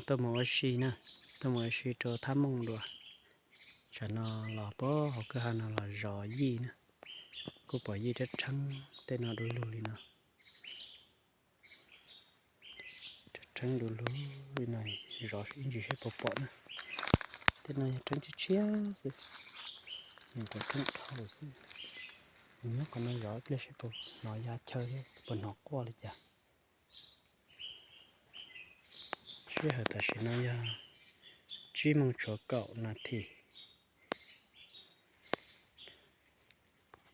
Tuaj mus ua si na, tuaj mus ua si rau Thab Mooj dua. Tsam no los puag hauv kwj ha no los zov yij na, kuj pom yij rheeb rheeb tej no du lug li no. Rheeb rheeb du lug li no, zov ib ntsis seb puas pom na. Tej no yog rheeb tshiab tshiab xwb, nws puas rheeb dhau xwb. Nws nyob qhov no zov ib pliag seb puas hnov ya chaw thiab puas hnov quaj li cas. Sij hawm tam sim no yog tsib moos tshuav kaum nas this,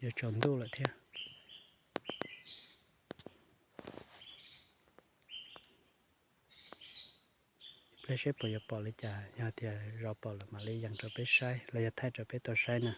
yuav tsaus ntuj lawm thiab. Ib pliag seb puas yuav pom li cas, yog tias zov pom lawm mam li yees rau peb saib los yog thaij rau peb tau saib na.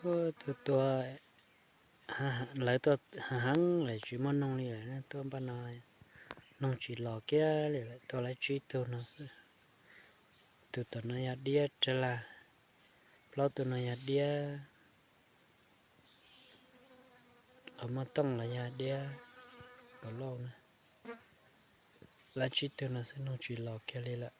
Tus tuag, lawv tuaj heev heev lawm tsis muaj noog li lawm, tuaj npaj no noog tsis los kiag li lawm, tuaj lawv tsib tug no xwb. Tus tom no yog diab rag laj, plaub tug no yog diab, qhov muaj tooj los yog diab npaum lauj na. Lawv tsib tug no xwb noog tsis los kiag li lawm.